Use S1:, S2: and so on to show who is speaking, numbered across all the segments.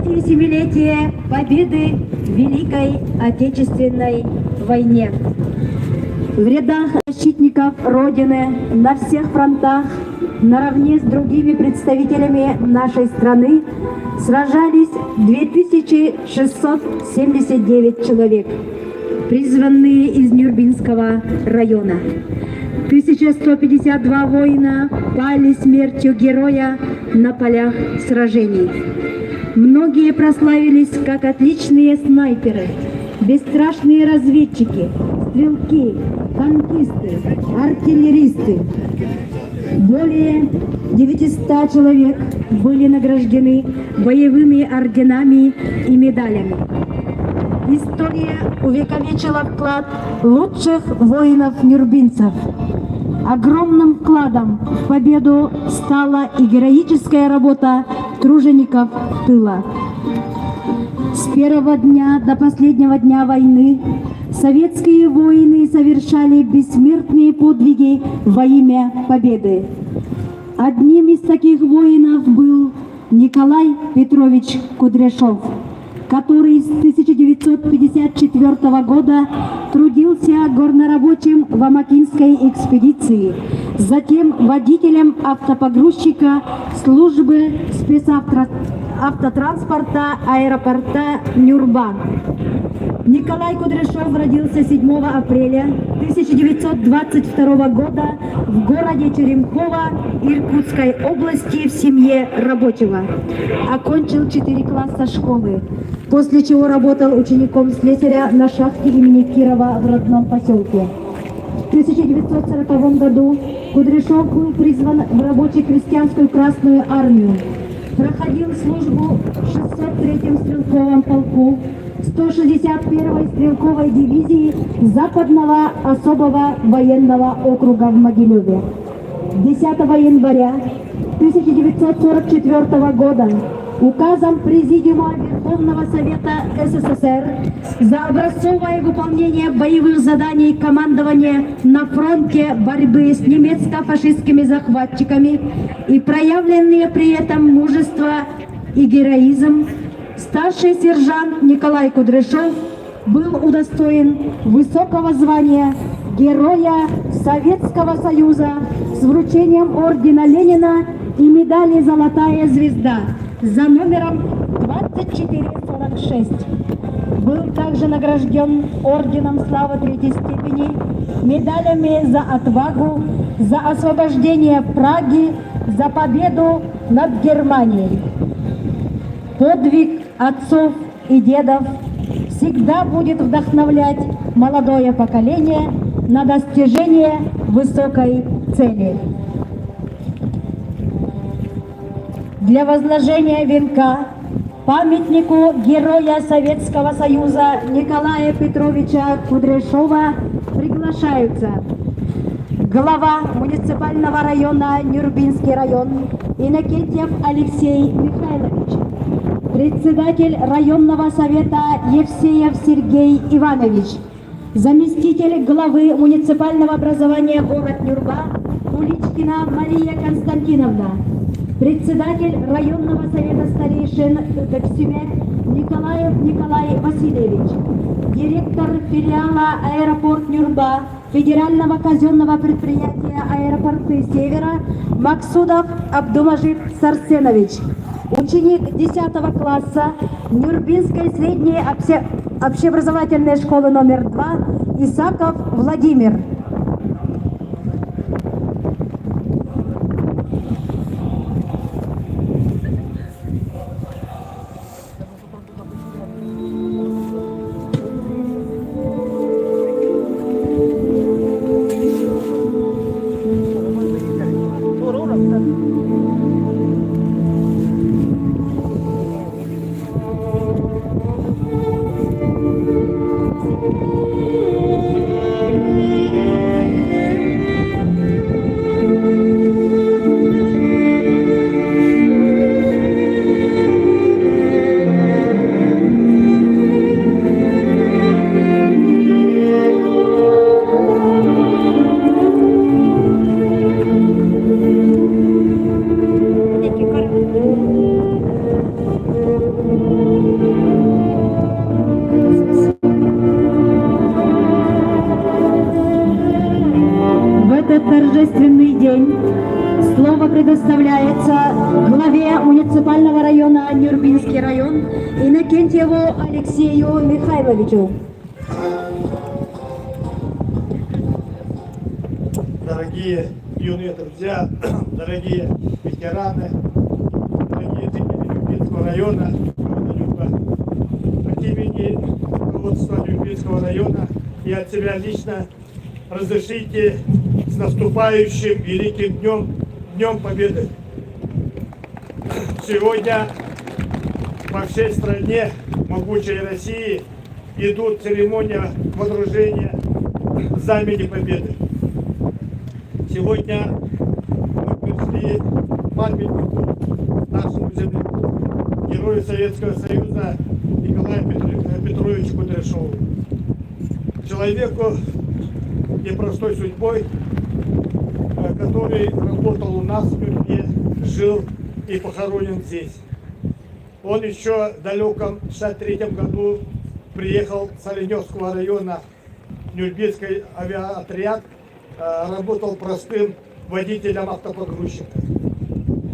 S1: 77-летие Победы в Великой Отечественной войне. В рядах защитников Родины на всех фронтах наравне с другими представителями нашей страны сражались 2679 человек, призванные из Нюрбинского района. 1152 воина пали смертью героя на полях сражений. Многие прославились как отличные снайперы, бесстрашные разведчики, стрелки, танкисты, артиллеристы. Более 900 человек были награждены боевыми орденами и медалями. История увековечила вклад лучших воинов-нюрбинцев. Огромным вкладом в победу стала и героическая работа тружеников тыла. С первого дня до последнего дня войны советские воины совершали бессмертные подвиги во имя победы. Одним из таких воинов был Николай Петрович Кудряшов, который с 1954 года трудился горнорабочим в Амакинской экспедиции, затем водителем автопогрузчика службы спецавтотранспорта аэропорта Нюрба. Николай Кудряшов родился 7 апреля 1922 года в городе Черемхово Иркутской области в семье рабочего. Окончил 4 класса школы, после чего работал учеником слесаря на шахте имени Кирова в родном поселке. В 1940 году Кудряшов был призван в рабоче-крестьянскую Красную армию. Проходил службу в 603-м стрелковом полку 161-й стрелковой дивизии Западного особого военного округа в Могилеве. 10 января 1944 года указом Президиума Верховного Совета СССР за образцовое выполнение боевых заданий командования на фронте борьбы с немецко-фашистскими захватчиками и проявленные при этом мужество и героизм старший сержант Николай Кудряшов был удостоен высокого звания Героя Советского Союза с вручением ордена Ленина и медали «Золотая звезда» за номером 2446. Был также награжден орденом Славы Третьей степени, медалями за отвагу, за освобождение Праги, за победу над Германией. Подвиг отцов и дедов всегда будет вдохновлять молодое поколение на достижение высокой цели. Для возложения венка памятнику героя Советского Союза Николая Петровича Кудряшова приглашаются глава муниципального района Нюрбинский район Иннокентьев Алексей Михайлович, председатель районного совета Евсеев Сергей Иванович, заместитель главы муниципального образования город Нюрба Куличкина Мария Константиновна, председатель районного совета старейшин Доксюме Николаев Николай Васильевич, директор филиала аэропорт Нюрба федерального казенного предприятия «Аэропорты Севера» Максудов Абдумажид Сарсенович, ученик 10 класса Нюрбинской средней общеобразовательной школы номер 2 Исаков Владимир. торжественный день слово предоставляется главе муниципального района Нюрбинский район Иннокентьеву Алексею Михайловичу.
S2: Дорогие юные друзья, дорогие ветераны, дорогие жители Нюрбинского района, города Нюрба, от имени руководства Нюрбинского района и от себя лично разрешите с наступающим великим днем, Днем Победы. Сегодня по всей стране могучей России идут церемония водружения Знамени Победы. Сегодня мы пришли к памятнику нашему земляку, герою Советского Союза Николаю Петровичу Кудряшову. Человеку непростой судьбой, который работал у нас в Нюрбе, жил и похоронен здесь. Он еще в далеком 63 году приехал с Оленевского района в Нюрбинский авиаотряд, работал простым водителем автопогрузчика.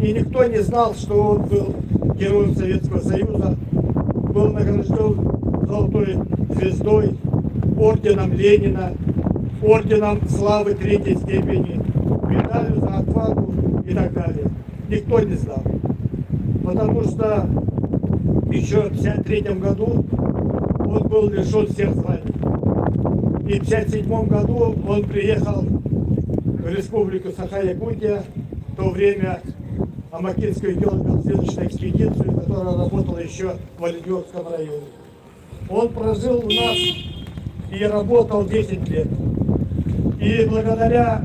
S2: И никто не знал, что он был героем Советского Союза, был награжден Золотой звездой, орденом Ленина, орденом Славы третьей степени, медалью за отвагу и так далее. Никто не знал. Потому что еще в 1953 году он был лишен всех званий. И в 1957 году он приехал в республику Саха-Якутия, в то время Амакинскую геолого-разведочную экспедицию, которая работала еще в Оленегорском районе. Он прожил у нас и работал 10 лет. И благодаря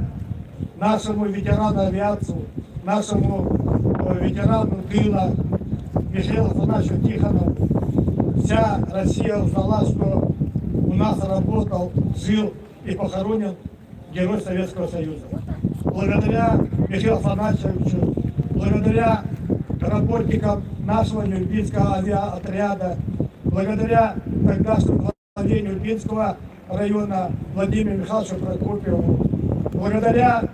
S2: нашему ветерану авиацию, нашему ветерану тыла Михаилу Афанасьевичу Тихонову, вся Россия узнала, что у нас работал, жил и похоронен Герой Советского Союза. Благодаря Михаилу Афанасьевичу, благодаря работникам нашего Нюрбинского авиаотряда, благодаря тогдашнему главе Нюрбинского района Владимиру Михайловичу Прокопьеву, благодаря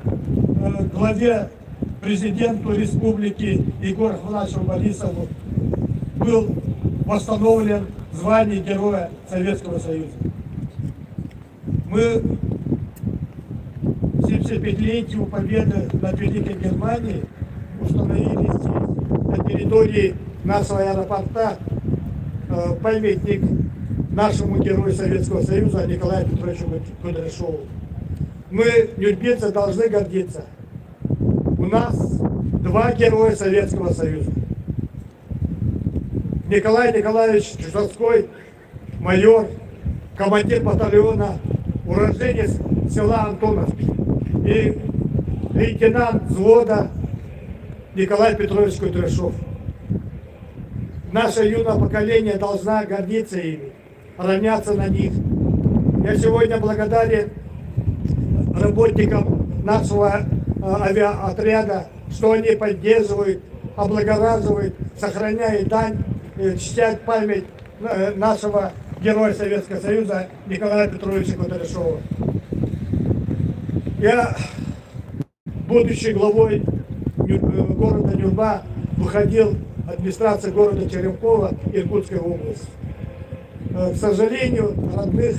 S2: главе президенту республики Егору Афанасьевичу Борисову был восстановлен звание Героя Советского Союза. Мы 75-летию Победы над Великой Германией установили здесь, на территории нашего аэропорта, памятник нашему герою Советского Союза Николаю Петровичу Кудряшову. Мы, нюрбинцы, должны гордиться. У нас два героя Советского Союза. Николай Николаевич Чусовской, майор, командир батальона, уроженец села Антоновки и лейтенант взвода Николай Петрович Кудряшов. Наше юное поколение должна гордиться ими, равняться на них. Я сегодня благодарен работникам нашего авиаотряда, что они поддерживают, облагораживают, сохраняют дань, чтят память нашего героя Советского Союза Николая Петровича Кудряшова. Я, будучи главой города Нюрба, выходил администрации города Черемкова Иркутской области. К сожалению, родных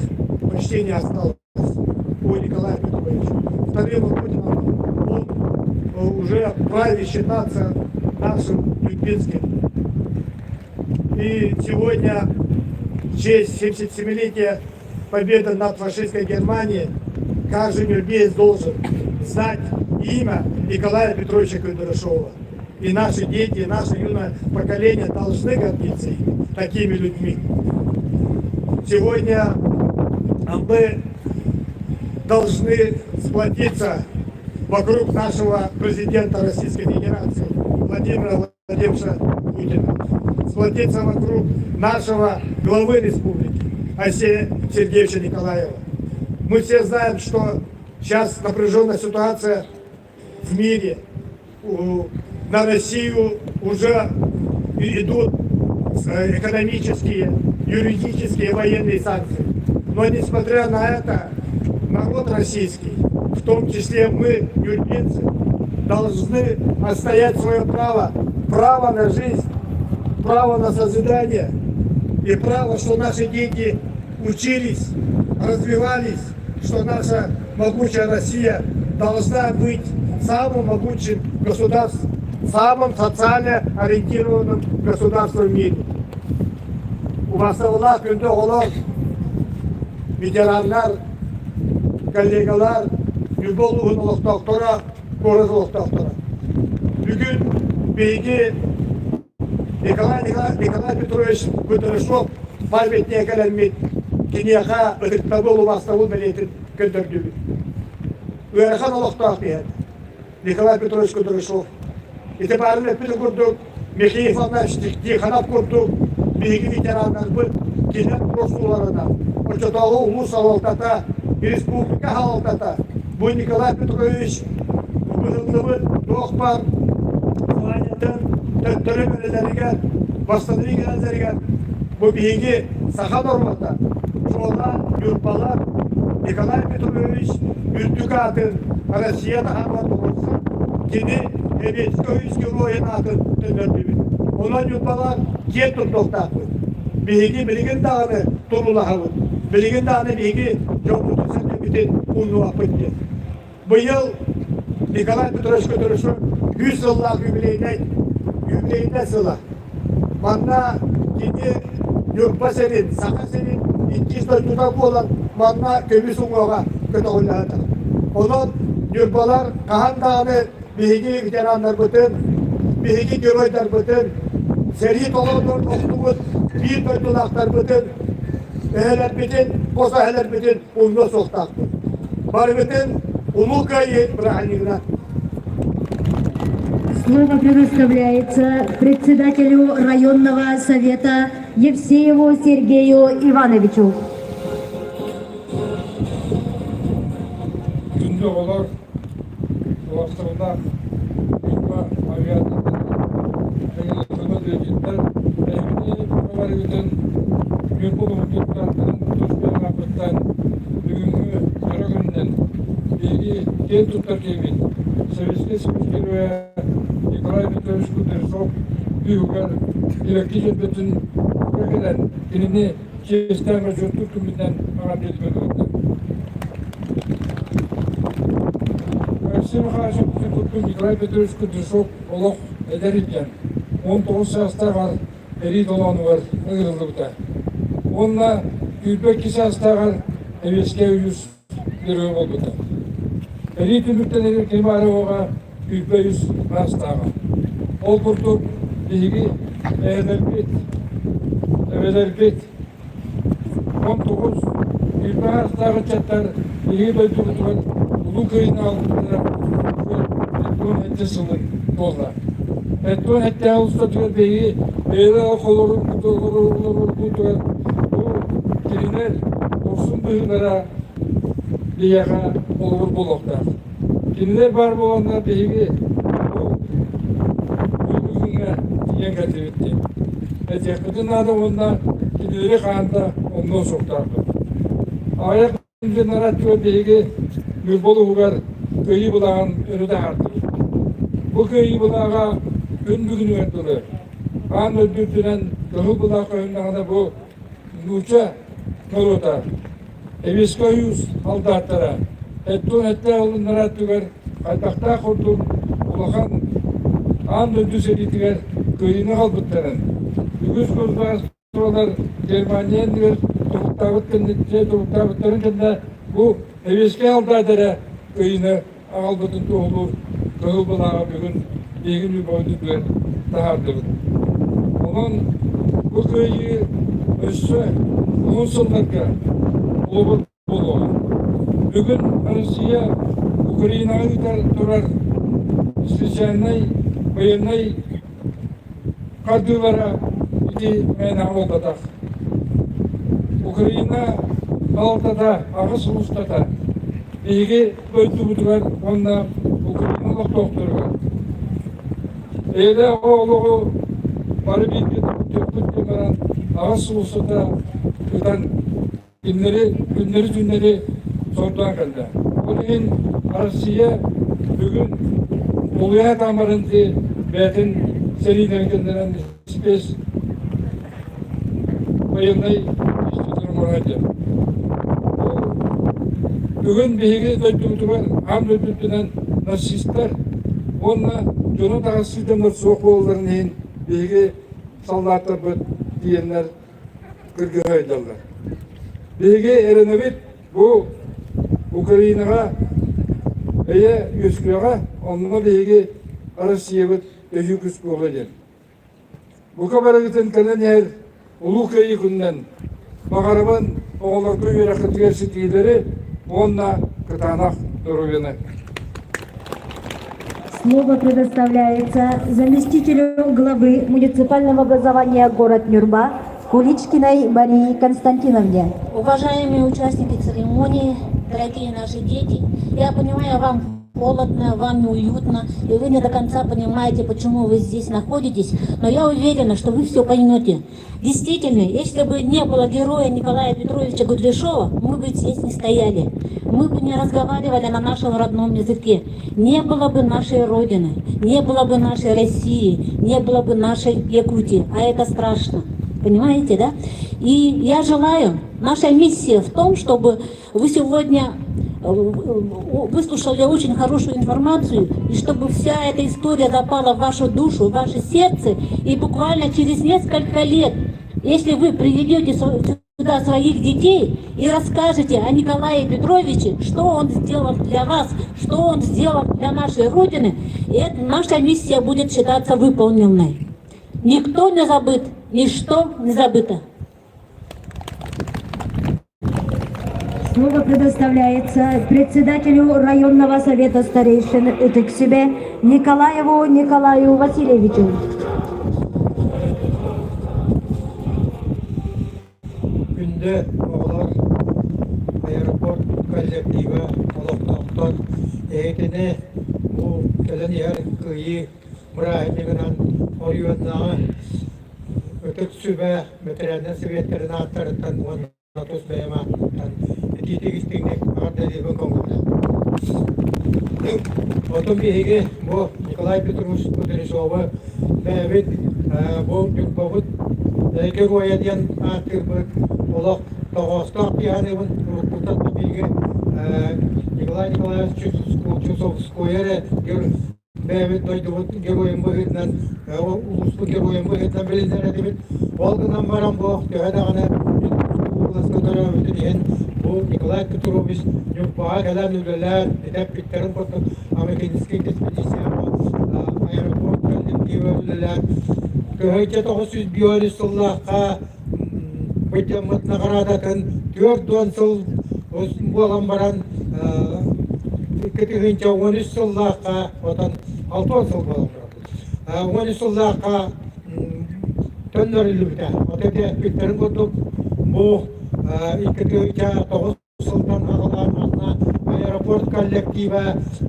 S2: почти не осталось у Николая Петровича. Вторым Родином он уже вправе считаться нашим Нюрбинским. И сегодня в честь 77-летия победы над фашистской Германией каждый нюрбеец должен знать имя Николая Петровича Кудряшова. И наши дети, и наше юное поколение должны гордиться ими, такими людьми. Сегодня мы должны сплотиться вокруг нашего президента Российской Федерации Владимира Владимировича Путина, сплотиться вокруг нашего главы республики Алексея Сергеевича Николаева. Мы все знаем, что сейчас напряженная ситуация в мире. На Россию уже идут экономические, юридические и военные санкции. Но несмотря на это, народ российский в том числе мы, нюрнберцы, должны отстоять свое право, право на жизнь, право на созидание и право, что наши дети учились, развивались, что наша могучая Россия должна быть самым могучим государством, самым социально ориентированным государством в мире. Убастабылаах күндү оҕолор, ветераннар, коллегалар, Ньурба улууһун олохтоохторо, куорат олохтоохторо. Бүгүн биһиги Николай, Николай Петрович Кудряшов памятнига кэлэммит киниэхэ ытыктабыл, убаастабыл бэлиэтин көрдөрдүбүт. Ыарахан олохтоох киһи Николай Петрович Кудряшов. Ити баарын эппит курдук, Михаил Иванович Тихонов курдук биһиги ветераннарбыт кинилэр туруорсууларынан, оччотооҕу улуус салалтата, республика салалтата бу Николай Петрович быһыллыбыт туох баар званиетын төттөрү үлэлэригэр, бастатыы кэлэллэригэр бу биһиги саха норуота, чуолаан ньурбалар Николай Петрович үрдүк аатын Россия таһаарар туруорсан, кини Советскай Союз геройун аатын төннөрдүбүт. Онон ньурбалар киэн туттуохтаахпыт. Биһиги билигин даҕаны туруулаһабыт. Билигин даҕаны биһиги дьоммутун-сэргэбитин умнубаппыт диэн. Быйыл Николай Петрович Көтөрүшев 100 сыллаах юбилейнай юбилейнай сыла. Манна кини Ньурба сирин, Саха сирин иккис дойдута буолан манна көмүс уҥуоҕа көтөҕүллээтэ. Онон Ньурбалар хаһан даҕаны биһиги ветераннарбытын, биһиги геройдарбытын, сэрии толооннорун охтубут биир дойдулаахтарбытын, эһэлэрбитин, хос эһэлэрбитин умнуо суохтаахпыт. Барыбытын Улуу Кыайыы бырааһынньыгынан
S1: Слово предоставляется председателю районного совета Евсееву Сергею Ивановичу.
S3: Күндү оҕолор, улаастардаах Ньурба авиатордара, ыалдьыттар, эһигини барыгытын Ньурба улууһуттан тус бэйэм бүгүҥҥү дьоро күнүнэн биһиги киэн туттар киһибит Советский Союз Геройа Николай Петрович Кудряшов быыһыгар килэкки дьөрбөтүн кэлэн кинини чиэстээн бочуоттуур күммүтүнэн эҕэрдэлиибин уонна Алексей Михайлович курдук Николай Петрович Кудряшов олох эдэр илдьэн 19 саастааҕар эрии толоонугар ыҥырыллыбыта. Уонна 22 саастааҕар Эвескэ үс герой буолбута. Эрии түмүктэнэригэр кини баара уоҕа 23 саастааҕа. Ол курдук биһиги эһэлэрбит, эбэлэрбит 19 20 саастаах ыччаттар биһиги дойдубутугар Улуу Кыайыыны аҕалбыттара 77 сылын буолла. 77 устатыгар биһиги бэйэлэр олорорбутугар бу кинилэр хорсун быһыылара биһиэхэ холобур буолуохтаах. Кинилэр баар буоланнар биһиги бу күҥҥэ тиийэн кэллибит диэн этиэхпитин наада уонна кинилэри хаанда оннуо суохтаахпыт. Аҕыйах күн биһиги Ньурба улууһугар Кыайыы былааҕын өрө таһаардыбыт. Бу Кыайыы былааҕа күн бүгүнүгэр дылы аан дойду үрдүнэн кыһыл былаах көһүннэҕинэ бу нуучча норуота Эбиэскэ ойуус алдааттара эттуон эттээх ылыннара өттүгэр хайдахтаах курдук улахан аан дойду сэриитигэр кыайыыны аҕалбыттарын, үгүс государстволар Германия иннигэр тобуктаабыт тобуктаабыттарын кэннэ бу Эбиэскэ алдаат эрэ кыайыыны аҕалбытын туоһулуур кыһыл былааҕы бүгүн биһиги Ньурбабытыгар таһаардыбыт. Онон бу кыайыы өссө уһун сылларга холобур буолуоҕа. Бүгүн Россия Украинаҕа ыытар турар специальнай военнай хардыылара ити мээнэҕэ буолбатах. Украина салалтата аҕыс устата биһиги дойдубутугар уонна Украина олохтоохторугар эйэлээх олоҕу бары бииргэ түмүктүөхпүт диэн баран аҕыс сыл устата ытан Кинилэри күннэри-түүннэри сордоон кэллэ. Ол иһин Россия бүгүн улуйа сатаан бэйэтин сэриилэрин кэннинэн спец военнай институтун оҥорор диэн. Бүгүн биһиги дойдубутугар аан дойдутунан нацистар уонна дьону таҥастыы дьоннор суох буолалларын иһин биһиги саллааттарбыт тиийэннэр кыргыһа сылдьаллар. Биһиги эрэнэбит бу Украинаҕа эйэ үөскүөҕэ, онно биһиги Россиябыт төһүү күүс буолуо диэн. Бука барыгытын кэлэн иһэр Улуу Кыайыы күнүнэн баҕарабын оҕолорго үөрэххитигэр ситиһиилэри уонна кытаанах доруобуйаны.
S1: Слово предоставляется заместителю главы муниципального образования город Нюрба Куличкиной Марии Константиновне.
S4: Уважаемые участники церемонии, дорогие наши дети, я понимаю, вам холодно, вам неуютно, и вы не до конца понимаете, почему вы здесь находитесь, но я уверена, что вы все поймете. Действительно, если бы не было героя Николая Петровича Кудряшова, мы бы здесь не стояли. Мы бы не разговаривали на нашем родном языке. Не было бы нашей Родины, не было бы нашей России, не было бы нашей Якутии. А это страшно. Понимаете, да? И я желаю, наша миссия в том, чтобы вы сегодня выслушали очень хорошую информацию, и чтобы вся эта история запала в вашу душу, в ваше сердце, и буквально через несколько лет, если вы приведете сюда своих детей и расскажете о Николае Петровиче, что он сделал для вас, что он сделал для нашей Родины, это наша миссия будет считаться выполненной. Никто не забыт, ничто не забыто.
S1: Слово предоставляется председателю районного совета старейшин Ытык-Сүбэ Николаеву Николаю Васильевичу.
S5: Күндү оҕолор, аэропорт коллектива, олохтоохтор эһигини бу кэлэн иһэр Кыайыы бырааһынньыгынан оройуоннааҕы Ытык Сүбэ бэтэрээннэр сэбиэттэрин ааттарыттан уонна тус бэйэм ааттан итиитик истиҥник эҕэрдэлиибин көҥүллээх. Отон биһиги бу Николай Петрович Кудряшовы бэйэбит бу Ньурбабыт геройа диэн ааттыырбыт олох тоҕоостоох дии саныыбын. Уруккуттан биһиги Николай Николаевич Чусовской эрэ бэйэбит дойдубут геройун быһыытынан, улууспут геройун быһыытынан билинэр этибит. Ол гынан баран бу төһө даҕаны уобаласка төрөөбүтүн иһин бу Николай Петрович Ньурбаҕа кэлэн үлэлээн, этэппиттэрин курдук Американскай экспедицияҕа аэропорт коллектива үлэлээн төһөйдө 905 сыллаахха быдьаммыт наҕараадатын 40 сыл буолан баран 2013 сыллаахха отон 60 сыл буолан баран 13 сыллаахха төннөрүллүбүтэ. Ото эппиттэрин курдук бу 2009 сылтан аҕалаан манна аэропорт коллектива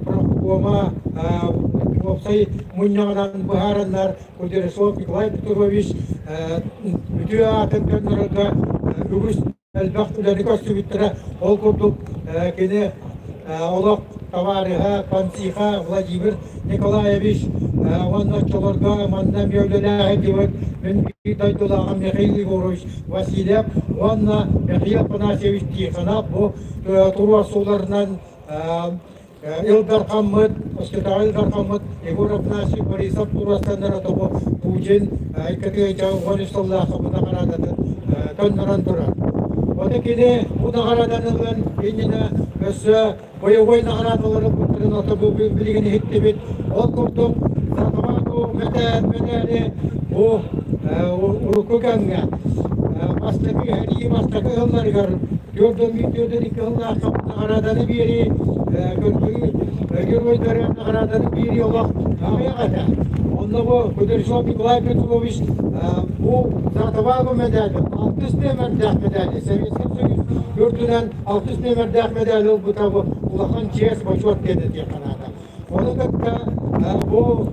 S5: профкома уопсай мунньаҕынан быһаараннар Кудряшов Николай Петрович үтүө аатын көннөрөргө үгүс элбэх үлэни көрсүбүттэрэ. Ол курдук кини олох табаарыһа Пантиха Владимир Николаевич уонна оччолорго манна эмиэ үлэлээһин диэбит мин биир дойдулааҕым Михаил Егорович Васильев уонна Михаил Афанасьевич Тихонов бу туруорсууларынан Ил Дархаммыт, Өскөтөҕө Ил Дархаммыт Егор Афанасьевич Борисов туруорсаннара тобу Путин 2013 сыллаахха бу наҕараадатын төннөрөн турар. Ону кини бу наҕарааданы ылыан иннинэ өссө бойобуой наҕараадалары ылбыттарын ото бу билигин иһиттибит. Ол курдук Сатабаку мэтээли бу урукку кэмҥэ бастакы эрии бастакы ыһылларыгар 4 2 сыллаахха наҕарааданы биэрии көрдөрүү геройдары наҕарааданы биэрии олох аҕыйах этэ. Онно бу Кудряшов Николай Петрович бу Затоваго мэдээли алтыс нүөмэрдээх мэдээли Советский Союз үрдүнэн алтыс нүөмэрдээх мэдээли ылбыта бу улахан чиэс бочуот диэн этиэххэ наада. Ону кытта бу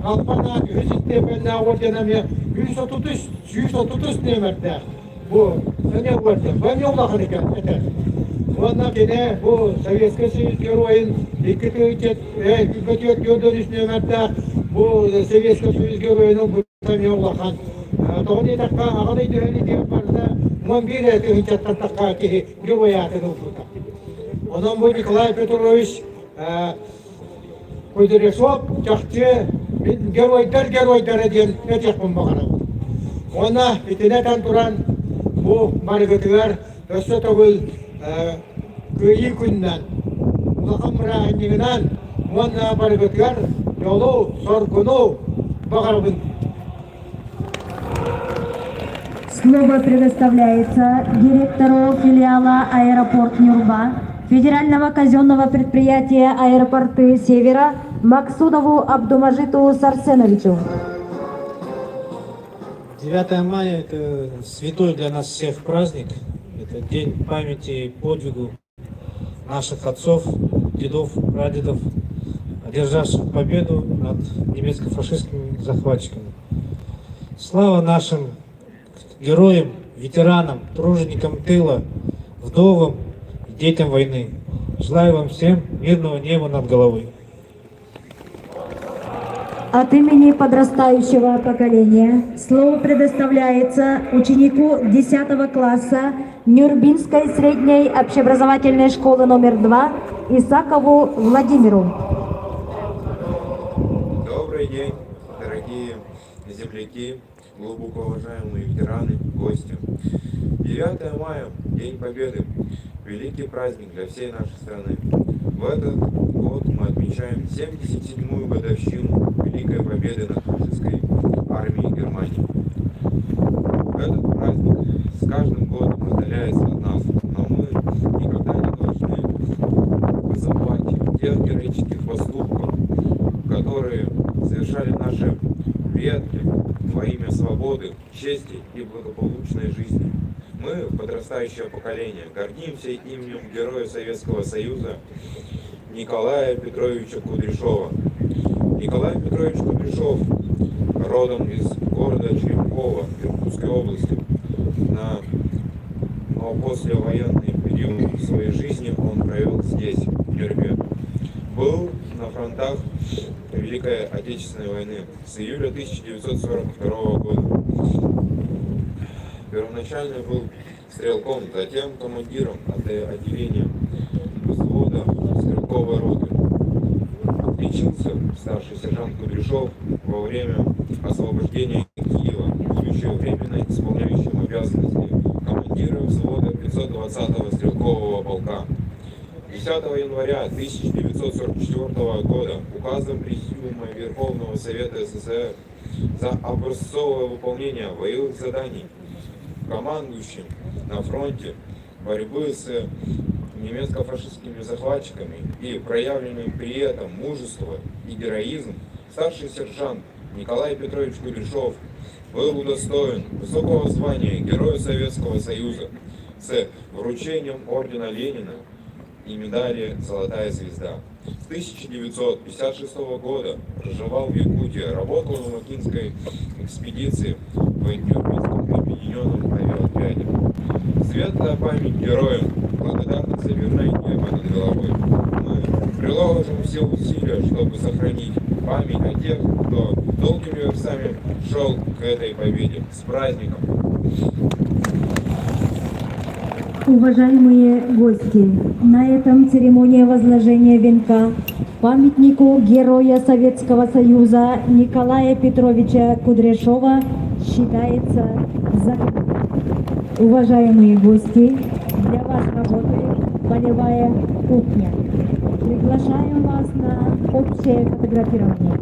S5: Албан аат үһүс истиэпэннээх орден эмиэ 133 133 нүөмэрдээх бу эмиэ орден. Бу эмиэ улахан этэр. Уонна кини бу Советскай Союз геройун 2 4 үс нүөмэрдээх бу Советскай Союз геройун ылбыта эмиэ улахан. Тоҕо диэтэххэ, Аҕа дойду сэриитигэр барыта 11 тыһыынчаттан тахха киһи герой аатын ылбыта. Онон бу Николай Петрович Кудряшов чахчы геройдар геройдара диэн этиэхпин баҕарабын. Уонна итини этэн туран бу барыгытыгар өссө төгүл Кыайыы күнүнэн, улахан бырааһынньыгынан уонна барыгытыгар дьолу, соргуну баҕарабын.
S1: Слово предоставляется директору филиала «Аэропорт Нюрба» федерального казенного предприятия «Аэропорты Севера» Максудову Абдумажиту Сарсеновичу.
S6: 9 мая – это святой для нас всех праздник. Это день памяти и подвигу наших отцов, дедов, прадедов, одержавших победу над немецко-фашистскими захватчиками. Слава нашим героям, ветеранам, труженикам тыла, вдовам и детям войны. Желаю вам всем мирного неба над головой.
S1: От имени подрастающего поколения слово предоставляется ученику 10 класса Нюрбинской средней общеобразовательной школы номер 2 Исакову Владимиру.
S7: Добрый день, дорогие земляки, глубоко уважаемые ветераны, гости. 9 мая, День Победы, великий праздник для всей нашей страны. В этот год мы отмечаем 77-ю годовщину Великой Победы над фашистской армией Германии. Этот праздник с каждым годом отдаляется от нас, но мы никогда не должны забывать тех героических поступков, которые совершали наши предки во имя свободы, чести и благополучной жизни. Мы, подрастающее поколение, гордимся именем Героя Советского Союза Николая Петровича Кудряшова. Николай Петрович Кудряшов родом из города Черемкова Иркутской области. Но послевоенный период своей жизни он провел здесь, в Нюрбе. Был на фронтах Великой Отечественной войны с июля 1942 года. Первоначально был стрелком, затем командиром отделения взвода стрелковой роты. Отличился старший сержант Кудряшов во время освобождения Киева, будучи временно исполняющим обязанности командира взвода 520-го стрелкового полка. 10 января 1944 года указом Президиума Верховного Совета СССР за образцовое выполнение боевых заданий командующим на фронте борьбы с немецко-фашистскими захватчиками и проявленный при этом мужество и героизм, старший сержант Николай Петрович Кудряшов был удостоен высокого звания Героя Советского Союза с вручением ордена Ленина и медали «Золотая звезда». С 1956 года проживал в Якутии, работал в Макинской экспедиции в Нюрбинском объединенном авиаотряде. Светлая память героям, благодарность за мирное небо над головой. Мы приложим все усилия, чтобы сохранить память о тех, кто долгими верстами шел к этой победе. С праздником!
S1: Уважаемые гости, на этом церемония возложения венка памятнику Героя Советского Союза Николая Петровича Кудряшова считается закрытой. Уважаемые гости, для вас работает полевая кухня. Приглашаем вас на общее фотографирование.